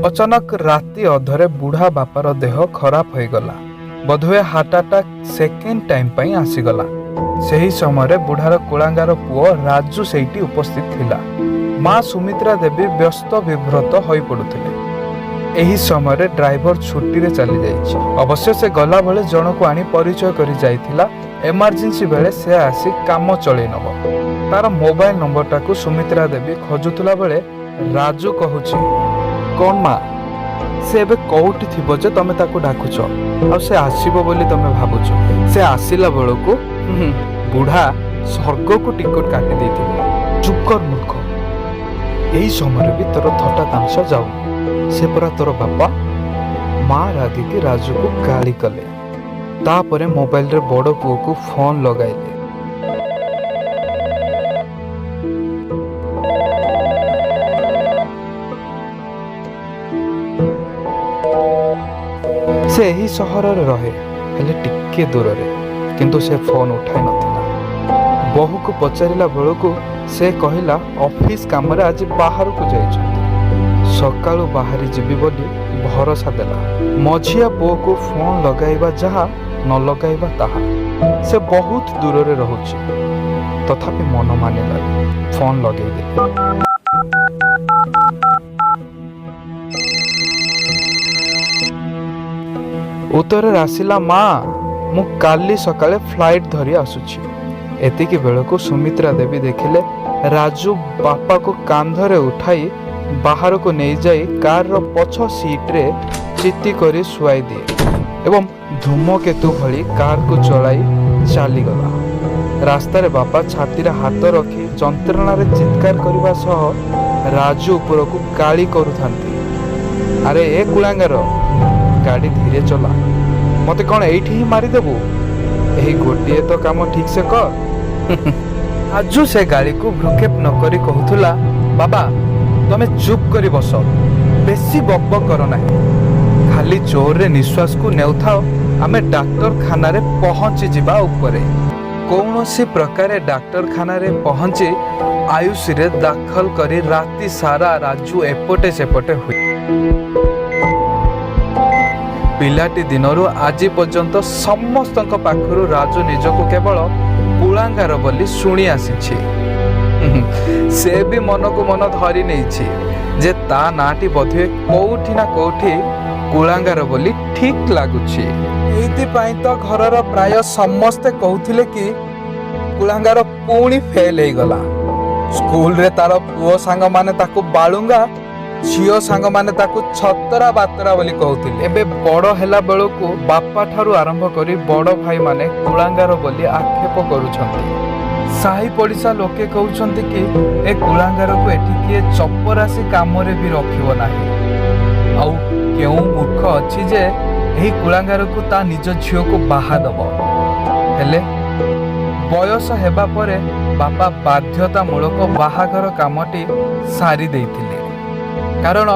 ଅଚାନକ ରାତି ଅଧରେ ବୁଢ଼ା ବାପାର ଦେହ ଖରାପ ହୋଇଗଲା। ବୋଧହୁଏ ହାର୍ଟ ଆଟାକ୍ ସେକେଣ୍ଡ ଟାଇମ୍ ପାଇଁ ଆସିଗଲା। ସେହି ସମୟରେ ବୁଢ଼ାର କୁଳାଙ୍ଗାର ପୁଅ ରାଜୁ ସେଇଠି ଉପସ୍ଥିତ ଥିଲା। ମା ସୁମିତ୍ରା ଦେବୀ ବ୍ୟସ୍ତ ବିବ୍ରତ ହୋଇପଡ଼ୁଥିଲେ। ଏହି ସମୟରେ ଡ୍ରାଇଭର ଛୁଟିରେ ଚାଲିଯାଇଛି। ଅବଶ୍ୟ ସେ ଗଲାବେଳେ ଜଣକୁ ଆଣି ପରିଚୟ କରି ଯାଇଥିଲା, ଏମର୍ଜେନ୍ସି ବେଳେ ସେ ଆସି କାମ ଚଳେଇ ନେବ। ତାର ମୋବାଇଲ ନମ୍ବରଟାକୁ ସୁମିତ୍ରା ଦେବୀ ଖୋଜୁଥିଲା ବେଳେ ରାଜୁ କହୁଛି, କ'ଣ ମା, ସେ ଏବେ କୋଉଠି ଥିବ ଯେ ତମେ ତାକୁ ଡାକୁଛ, ଆଉ ସେ ଆସିବ ବୋଲି ତମେ ଭାବୁଛ? ସେ ଆସିଲା ବେଳକୁ ବୁଢ଼ା ସ୍ୱର୍ଗକୁ ଟିକଟ କାଟି ଦେଇଥିବ। ଚୁପ୍ କର ମୂର୍ଖ, ଏହି ସମୟରେ ବି ତୋର ଥଟା ତାମସା ଯାଉନି। ସେ ପରା ତୋର ବାପା। ମା ରାଗିକି ରାଜୁକୁ ଗାଳି କଲେ। ତାପରେ ମୋବାଇଲରେ ବଡ଼ ପୁଅକୁ ଫୋନ୍ ଲଗାଇଲେ। ସେ ଏହି ସହରରେ ରହେ, ହେଲେ ଟିକେ ଦୂରରେ। କିନ୍ତୁ ସେ ଫୋନ୍ ଉଠାଇ ନଥିଲା। ବୋହୂକୁ ପଚାରିଲା ବେଳକୁ ସେ କହିଲା, ଅଫିସ କାମରେ ଆଜି ବାହାରକୁ ଯାଇଛନ୍ତି, ସକାଳୁ ବାହାରି ଯିବି ବୋଲି ଭରସା ଦେଲା। ମଝିଆ ପୁଅକୁ ଫୋନ୍ ଲଗାଇବା ଯାହା ନ ଲଗାଇବା ତାହା, ସେ ବହୁତ ଦୂରରେ ରହୁଛି। ତଥାପି ମନ ମାନିଲାନି, ଫୋନ୍ ଲଗେଇଦେଲି। ଉତ୍ତରରେ ଆସିଲା, ମା, ମୁଁ କାଲି ସକାଳେ ଫ୍ଲାଇଟ୍ ଧରି ଆସୁଛି। ଏତିକି ବେଳକୁ ସୁମିତ୍ରା ଦେବୀ ଦେଖିଲେ ରାଜୁ ବାପାକୁ କାନ୍ଧରେ ଉଠାଇ ବାହାରକୁ ନେଇଯାଇ କାରର ପଛ ସିଟ୍ରେ ଚିତି କରି ଶୁଆଇ ଦିଏ ଏବଂ ଧୂମକେତୁ ଭଳି କାରକୁ ଚଳାଇ ଚାଲିଗଲା। ରାସ୍ତାରେ ବାପା ଛାତିରେ ହାତ ରଖି ଯନ୍ତ୍ରଣାରେ ଚିତ୍କାର କରିବା ସହ ରାଜୁ ଉପରକୁ ଗାଳି କରୁଥାନ୍ତି, ଆରେ ଏ କୁଳାଙ୍ଗାର, ଗାଡ଼ି ଧୀରେ ଚଲା, ମୋତେ କ'ଣ ଏଇଠି ହିଁ ମାରିଦେବୁ? ଏହି ଗୋଟିଏ ତ କାମ ଠିକ୍ ସେ କର। ରାଜୁ ସେ ଗାଳିକୁ ଭ୍ରୂକ୍ଷେପ ନ କରି କହୁଥିଲା, ବାବା ତମେ ଚୁପ୍ କରି ବସ, ବେଶୀ ବକ୍ ବକ୍ କର ନାହିଁ, ଖାଲି ଜୋରରେ ନିଶ୍ୱାସକୁ ନେଉଥାଅ, ଆମେ ଡାକ୍ତରଖାନାରେ ପହଞ୍ଚିଯିବା ଉପରେ। କୌଣସି ପ୍ରକାରେ ଡାକ୍ତରଖାନାରେ ପହଞ୍ଚି ଆୟୁଷରେ ଦାଖଲ କରି ରାତି ସାରା ରାଜୁ ଏପଟେ ସେପଟେ ହୁଏ। ପିଲାଟି ଦିନରୁ ଆଜି ପର୍ଯ୍ୟନ୍ତ ସମସ୍ତଙ୍କ ପାଖରୁ ରାଜୁ ନିଜକୁ କେବଳ କୁଳାଙ୍ଗାର ବୋଲି ଶୁଣି ଆସିଛି। ସେ ବି ମନକୁ ମନ ଧରି ନେଇଛି ଯେ ତା ନାଁଟି ବୋଧହୁଏ କୋଉଠି ନା କୋଉଠି କୁଳାଙ୍ଗାର ବୋଲି ଠିକ୍ ଲାଗୁଛି। ଏଇଥିପାଇଁ ତ ଘରର ପ୍ରାୟ ସମସ୍ତେ କହୁଥିଲେ କି କୁଳାଙ୍ଗାର ପୁଣି ଫେଲ୍ ହେଇଗଲା। ସ୍କୁଲରେ ତାର ପୁଅ ସାଙ୍ଗମାନେ ତାକୁ ବାଳୁଙ୍ଗା, ଝିଅ ସାଙ୍ଗମାନେ ତାକୁ ଛତରା ବାତରା ବୋଲି କହୁଥିଲେ। ଏବେ ବଡ଼ ହେଲା ବେଳକୁ ବାପା ଠାରୁ ଆରମ୍ଭ କରି ବଡ଼ ଭାଇମାନେ କୁଳାଙ୍ଗାର ବୋଲି ଆକ୍ଷେପ କରୁଛନ୍ତି। ସାହି ପଡ଼ିଶା ଲୋକେ କହୁଛନ୍ତି କି ଏ କୁଳାଙ୍ଗାରକୁ ଏଠି କିଏ ଚପରାସି କାମରେ ବି ରଖିବ ନାହିଁ। ଆଉ କେଉଁ ମୂର୍ଖ ଅଛି ଯେ ଏହି କୁଳାଙ୍ଗାରକୁ ତା ନିଜ ଝିଅକୁ ବାହା ଦବ? ହେଲେ ବୟସ ହେବା ପରେ ବାପା ବାଧ୍ୟତାମୂଳକ ବାହାଘର କାମଟି ସାରି ଦେଇଥିଲେ, କାରଣ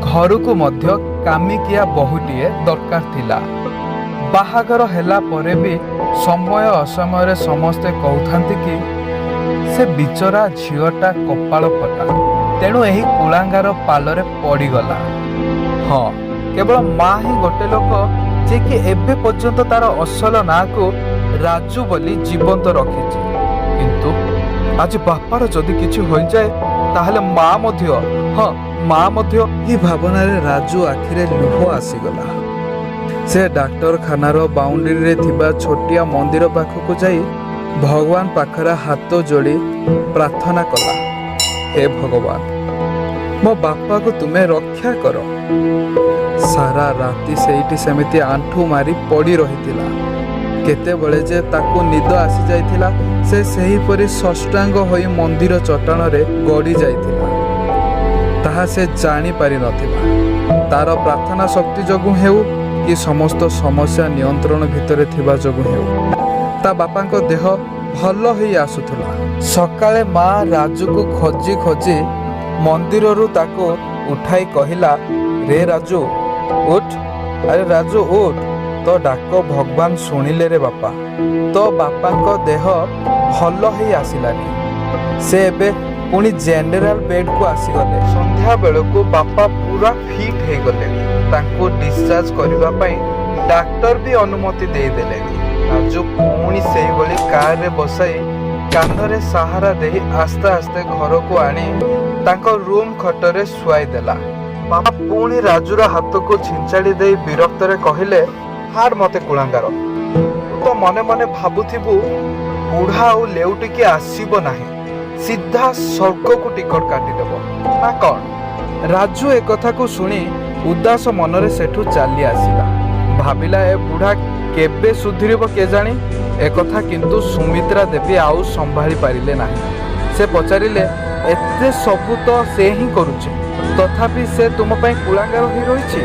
ଘରକୁ ମଧ୍ୟ କାମିକିଆ ବୋହୂଟିଏ ଦରକାର ଥିଲା। ବାହାଘର ହେଲା ପରେ ବି ସମୟ ଅସମୟରେ ସମସ୍ତେ କହୁଥାନ୍ତି କି ସେ ବିଚରା ଝିଅଟା କପାଳ ଫଟା, ତେଣୁ ଏହି କୁଳାଙ୍ଗାର ପାଲରେ ପଡ଼ିଗଲା। ହଁ, କେବଳ ମା ହିଁ ଗୋଟେ ଲୋକ ଯିଏକି ଏବେ ପର୍ଯ୍ୟନ୍ତ ତାର ଅସଲ ନାଁକୁ ରାଜୁ ବୋଲି ଜୀବନ୍ତ ରଖିଛି। କିନ୍ତୁ ଆଜି ବାପାର ଯଦି କିଛି ହୋଇଯାଏ ତାହେଲେ ମା ମଧ୍ୟ, ହଁ ମା ମଧ୍ୟ। ଏହି ଭାବନାରେ ରାଜୁ ଆଖିରେ ଲୁହ ଆସିଗଲା। ସେ ଡାକ୍ତରଖାନାର ବାଉଣ୍ଡ୍ରିରେ ଥିବା ଛୋଟିଆ ମନ୍ଦିର ପାଖକୁ ଯାଇ ଭଗବାନ ପାଖରେ ହାତ ଯୋଡ଼ି ପ୍ରାର୍ଥନା କଲା, ହେ ଭଗବାନ, ମୋ ବାପାକୁ ତୁମେ ରକ୍ଷା କର। ସାରା ରାତି ସେଇଠି ସେମିତି ଆଣ୍ଠୁ ମାରି ପଡ଼ି ରହିଥିଲା। କେତେବେଳେ ଯେ ତାକୁ ନିଦ ଆସିଯାଇଥିଲା, ସେ ସେହିପରି ସାଷ୍ଟାଙ୍ଗ ହୋଇ ମନ୍ଦିର ଚଟାଣରେ ଗଡ଼ି ଯାଇଥିଲା ତାହା ସେ ଜାଣିପାରିନଥିଲା। ତାର ପ୍ରାର୍ଥନା ଶକ୍ତି ଯୋଗୁଁ ହେଉ କି ସମସ୍ତ ସମସ୍ୟା ନିୟନ୍ତ୍ରଣ ଭିତରେ ଥିବା ଯୋଗୁଁ ହେଉ, ତା ବାପାଙ୍କ ଦେହ ଭଲ ହେଇ ଆସୁଥିଲା। ସକାଳେ ମା ରାଜୁକୁ ଖୋଜି ଖୋଜି ମନ୍ଦିରରୁ ତାକୁ ଉଠାଇ କହିଲା, ରେ ରାଜୁ ଉଠ, ଆରେ ରାଜୁ ଉଠ, ତୋ ଡାକ ଭଗବାନ ଶୁଣିଲେ ରେ ବାପା। ତୋ ବାପାଙ୍କ ଦେହ ଭଲ ହେଇ ଆସିଲାନି, ସେ ଏବେ ପୁଣି ଜେନେରାଲ ବେଡ୍କୁ ଆସିଗଲେ। ସନ୍ଧ୍ୟା ବେଳକୁ ବାପା ପୁରା ଫିଟ୍ ହେଇଗଲେଣି। ତାଙ୍କୁ ଡିସଚାର୍ଜ କରିବା ପାଇଁ ଡାକ୍ତର ବି ଅନୁମତି ଦେଇଦେଲେଣି। ରାଜୁ ପୁଣି ସେଇଭଳି କାରରେ ବସାଇ କାନ୍ଧରେ ସାହାରା ଦେଇ ଆସ୍ତେ ଆସ୍ତେ ଘରକୁ ଆଣି ତାଙ୍କ ରୁମ୍ ଖଟରେ ଶୁଆଇ ଦେଲା। ବାପା ପୁଣି ରାଜୁର ହାତକୁ ଛିଞ୍ଚାଡ଼ି ଦେଇ ବିରକ୍ତରେ କହିଲେ, "ହାର ମତେ କୁଳାଙ୍ଗାର, ତୁ ତ ମନେ ମନେ ଭାବୁଥିବୁ ବୁଢ଼ା ଆଉ ଲେଉଟିକି ଆସିବ ନାହିଁ, ସିଧା ସ୍ୱର୍ଗକୁ ଟିକଟ କାଟିଦେବ ନା କ'ଣ?" ରାଜୁ ଏକଥାକୁ ଶୁଣି ଉଦାସ ମନରେ ସେଠୁ ଚାଲି ଆସିଲା। ଭାବିଲା, ଏ ବୁଢ଼ା କେବେ ସୁଧୁରିବ କେଜାଣି। ଏକଥା କିନ୍ତୁ ସୁମିତ୍ରା ଦେବୀ ଆଉ ସମ୍ଭାଳି ପାରିଲେ ନାହିଁ। ସେ ପଚାରିଲେ, "ଏତେ ସବୁ ତ ସେ ହିଁ କରୁଛି, ତଥାପି ସେ ତୁମ ପାଇଁ କୁଳାଙ୍ଗାର ହୋଇ ରହିଛି।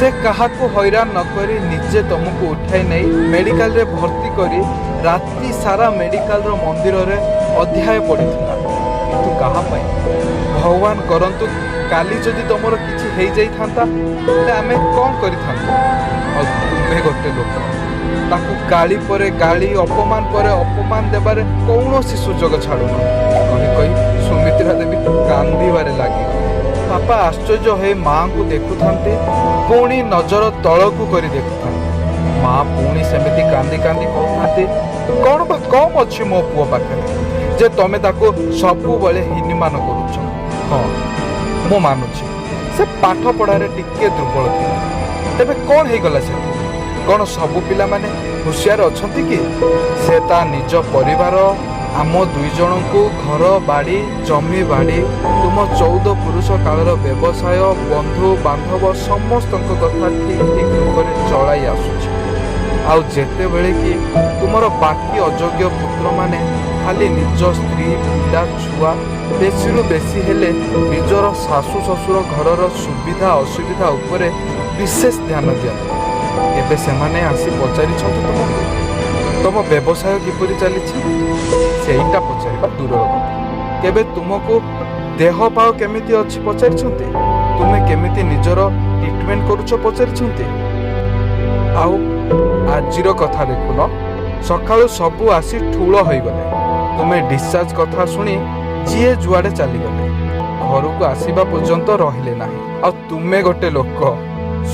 ସେ କାହାକୁ ହଇରାଣ ନ କରି ନିଜେ ତମକୁ ଉଠାଇ ନେଇ ମେଡ଼ିକାଲରେ ଭର୍ତ୍ତି କରି ରାତି ସାରା ମେଡ଼ିକାଲର ମନ୍ଦିରରେ ଅଧ୍ୟାୟ ପଡ଼ିଥିଲା, କିନ୍ତୁ କାହା ପାଇଁ? ଭଗବାନ କରନ୍ତୁ କାଲି ଯଦି ତମର କିଛି ହେଇଯାଇଥାନ୍ତା, ହେଲେ ଆମେ କ'ଣ କରିଥାନ୍ତୁ? ଆଉ ତୁମେ ଗୋଟେ ଲୋକ, ତାକୁ ଗାଳି ପରେ ଗାଳି, ଅପମାନ ପରେ ଅପମାନ ଦେବାରେ କୌଣସି ସୁଯୋଗ ଛାଡ଼ୁନ।" କହି କହି ସୁମିତ୍ରା ଦେବୀ କାନ୍ଦିବାରେ ଲାଗିଗଲେ। ବାପା ଆଶ୍ଚର୍ଯ୍ୟ ହୋଇ ମାଙ୍କୁ ଦେଖୁଥାନ୍ତି, ପୁଣି ନଜର ତଳକୁ କରି ଦେଖୁଥାନ୍ତି। ମା ପୁଣି ସେମିତି କାନ୍ଦି କାନ୍ଦି କହୁଥାନ୍ତି, "କ'ଣ ବା କମ୍ ଅଛି ମୋ ପୁଅ ପାଖରେ ଯେ ତମେ ତାକୁ ସବୁବେଳେ ହୀନିମାନ କରୁଛ? ହଁ, ମୁଁ ମାନୁଛି, ସେ ପାଠ ପଢ଼ାରେ ଟିକେ ଦୁର୍ବଳ ଥିଲା। ତେବେ କ'ଣ ହେଇଗଲା ସେଠି? କ'ଣ ସବୁ ପିଲାମାନେ ହୁସିଆର ଅଛନ୍ତି କି? ସେ ତା ନିଜ ପରିବାର, ଆମ ଦୁଇ ଜଣଙ୍କୁ, ଘର ବାଡ଼ି, ଜମି ବାଡ଼ି, ତୁମ 14 ପୁରୁଷ କାଳର ବ୍ୟବସାୟ, ବନ୍ଧୁ ବାନ୍ଧବ ସମସ୍ତଙ୍କ କଥା ଠିକ୍ ଠିକ୍ ରୂପରେ ଚଳାଇ ଆସୁଛି। ଆଉ ଯେତେବେଳେ କି ତୁମର ବାକି ଅଯୋଗ୍ୟ ପୁତ୍ରମାନେ ଖାଲି ନିଜ ସ୍ତ୍ରୀ, ପିଲା ଛୁଆ, ବେଶୀରୁ ବେଶୀ ହେଲେ ନିଜର ଶାଶୁ ଶ୍ୱଶୁର ଘରର ସୁବିଧା ଅସୁବିଧା ଉପରେ ବିଶେଷ ଧ୍ୟାନ ଦିଅନ୍ତି। କେବେ ସେମାନେ ଆସି ପଚାରିଛନ୍ତି ତୁମକୁ, ତମ ବ୍ୟବସାୟ କିପରି ଚାଲିଛି? ସେଇଟା ପଚାରିବା ଦୂରର କଥା, କେବେ ତୁମକୁ ଦେହ ପାହ କେମିତି ଅଛି ପଚାରିଛନ୍ତି? ତୁମେ କେମିତି ନିଜର ଟ୍ରିଟମେଣ୍ଟ କରୁଛ ପଚାରିଛନ୍ତି? ଆଉ ଆଜିର କଥା ଦେଖୁନ, ସକାଳୁ ସବୁ ଆସି ଠୁଳ ହୋଇଗଲେ। ତୁମେ ଡିସଚାର୍ଜ କଥା ଶୁଣି ଯିଏ ଯୁଆଡ଼େ ଚାଲିଗଲେ, ଘରକୁ ଆସିବା ପର୍ଯ୍ୟନ୍ତ ରହିଲେ ନାହିଁ। ଆଉ ତୁମେ ଗୋଟେ ଲୋକ,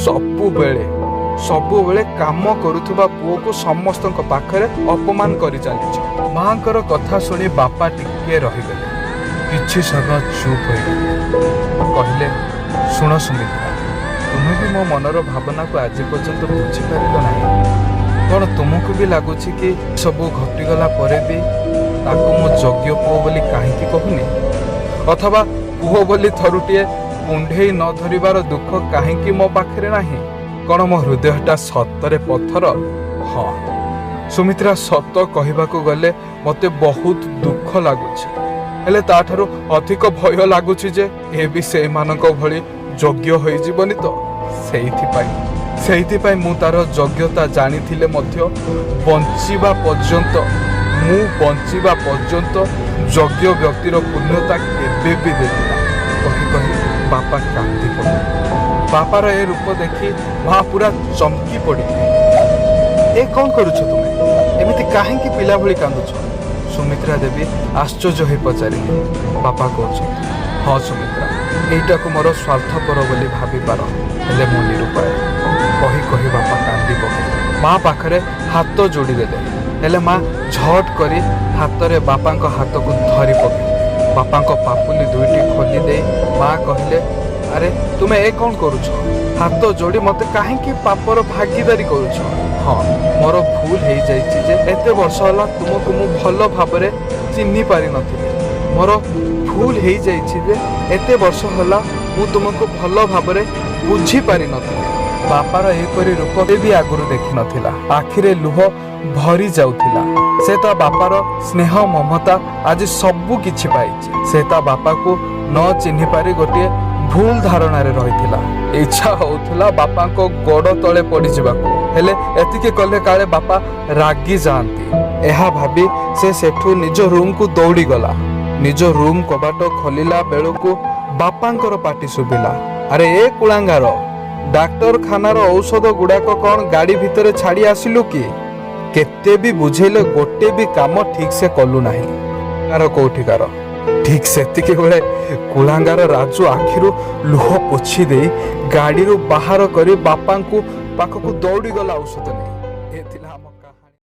ସବୁବେଳେ ସବୁବେଳେ କାମ କରୁଥିବା ପୁଅକୁ ସମସ୍ତଙ୍କ ପାଖରେ ଅପମାନ କରି ଚାଲିଛ।" ମାଙ୍କର କଥା ଶୁଣି ବାପା ଟିକେ ରହିଗଲେ। କିଛି ସମୟ ଚୁପ୍ ହୋଇଗଲେ। କହିଲେ, "ଶୁଣ ସୁମିତ୍ରା, ତୁମେ ବି ମୋ ମନର ଭାବନାକୁ ଆଜି ପର୍ଯ୍ୟନ୍ତ ବୁଝିପାରିଲ ନାହିଁ। କ'ଣ ତୁମକୁ ବି ଲାଗୁଛି କି ସବୁ ଘଟିଗଲା ପରେ ବି ତାକୁ ମୋ ଯୋଗ୍ୟ ପୁଅ ବୋଲି କାହିଁକି କହୁନି, ଅଥବା ପୁଅ ବୋଲି ଥରୁଟିଏ କୁଣ୍ଢେଇ ନ ଧରିବାର ଦୁଃଖ କାହିଁକି ମୋ ପାଖରେ ନାହିଁ? କ'ଣ ମୋ ହୃଦୟଟା ସତରେ ପଥର? ହଁ ସୁମିତ୍ରା, ସତ କହିବାକୁ ଗଲେ ମୋତେ ବହୁତ ଦୁଃଖ ଲାଗୁଛି। ହେଲେ ତାଠାରୁ ଅଧିକ ଭୟ ଲାଗୁଛି ଯେ ଏ ବି ସେଇମାନଙ୍କ ଭଳି ଯୋଗ୍ୟ ହୋଇଯିବନି ତ। ସେଇଥିପାଇଁ ମୁଁ ତାର ଯୋଗ୍ୟତା ଜାଣିଥିଲେ ମଧ୍ୟ ବଞ୍ଚିବା ପର୍ଯ୍ୟନ୍ତ, ମୁଁ ବଞ୍ଚିବା ପର୍ଯ୍ୟନ୍ତ ଯୋଗ୍ୟ ବ୍ୟକ୍ତିର ପୂର୍ଣ୍ଣତା କେବେ ବି ଦେବି ନା।" କହି କହି ବାପା କାନ୍ଦି ପଡ଼ିଲେ। ବାପାର ଏ ରୂପ ଦେଖି ମା ପୁରା ଚମକି ପଡ଼ିଲେ। "ଏ କ'ଣ କରୁଛ ତୁମେ? ଏମିତି କାହିଁକି ପିଲା ଭଳି କାନ୍ଦୁଛ?" ସୁମିତ୍ରା ଦେବୀ ଆଶ୍ଚର୍ଯ୍ୟ ହୋଇ ପଚାରିଲେ। ବାପା କହୁଛନ୍ତି, "ହଁ ସୁମିତ୍ରା, ଏଇଟାକୁ ମୋର ସ୍ୱାର୍ଥପର ବୋଲି ଭାବିପାର, ହେଲେ ମୁଁ ନିରୁପାୟ।" କହି କହି ବାପା କାନ୍ଦି ପକେଇଲେ। ମା ପାଖରେ ହାତ ଯୋଡ଼ିଦେଲେ। ହେଲେ ମା ଝଟ କରି ହାତରେ ବାପାଙ୍କ ହାତକୁ ଧରି ପକେଇଲେ। ବାପାଙ୍କ ପାପୁଲି ଦୁଇଟି ଖୋଲି ଦେଇ ମା କହିଲେ, "ଆରେ, ତୁମେ ଏ କ'ଣ କରୁଛ? ହାତ ଯୋଡ଼ି ମୋତେ କାହିଁକି ପାପର ଭାଗିଦାରୀ କରୁଛ? ହଁ, ମୋର ଭୁଲ ହେଇଯାଇଛି ଯେ ଏତେ ବର୍ଷ ହେଲା ତୁମକୁ ମୁଁ ଭଲ ଭାବରେ ଚିହ୍ନି ପାରିନଥିଲି। ମୋର ଭୁଲ ହେଇଯାଇଛି ଯେ ଏତେ ବର୍ଷ ହେଲା ମୁଁ ତୁମକୁ ଭଲ ଭାବରେ ବୁଝି ପାରିନଥିଲି।" ବାପାର ଏପରି ରୂପ ବି ଆଗରୁ ଦେଖିନଥିଲା। ଆଖିରେ ଲୁହ ଭରି ଯାଉଥିଲା। ସେ ତା ବାପାର ସ୍ନେହ ମମତା ଆଜି ସବୁ କିଛି ପାଇଛି। ସେ ତା ବାପାକୁ ନ ଚିହ୍ନି ପାରି ଗୋଟିଏ ଭୁଲ ଧାରଣାରେ ରହିଥିଲା। ଇଚ୍ଛା ହଉଥିଲା ବାପାଙ୍କ ଗୋଡ଼ ତଳେ ପଡ଼ିଯିବାକୁ, ହେଲେ ଏତିକି କଲେ କାଳେ ବାପା ରାଗି ଯାଆନ୍ତି, ଏହା ଭାବି ସେ ସେଠୁ ନିଜ ରୁମକୁ ଦୌଡ଼ିଗଲା। ନିଜ ରୁମ୍ କବାଟ ଖୋଲିଲା ବେଳକୁ ବାପାଙ୍କର ପାଟି ଶୁଭିଲା, "ଆରେ ଏ କୁଳାଙ୍ଗାର, ଡାକ୍ତରଖାନାର ଔଷଧ ଗୁଡ଼ାକ କ'ଣ ଗାଡ଼ି ଭିତରେ ଛାଡ଼ି ଆସିଲୁ କି? କେତେ ବି ବୁଝେଇଲେ ଗୋଟେ ବି କାମ ଠିକ୍ ସେ କଲୁ ନାହିଁ। କାର କୋଉଠିକାର।" ଠିକ୍ ସେତିକି ବେଳେ କୁଳାଙ୍ଗାର ରାଜୁ ଆଖିରୁ ଲୁହ ପୋଛି ଦେଇ ଗାଡ଼ିରୁ ବାହାର କରି ବାପାଙ୍କୁ ପାଖକୁ ଦୌଡ଼ିଗଲା ଔଷଧ ନେଇ। ଏ ଥିଲା ଆମ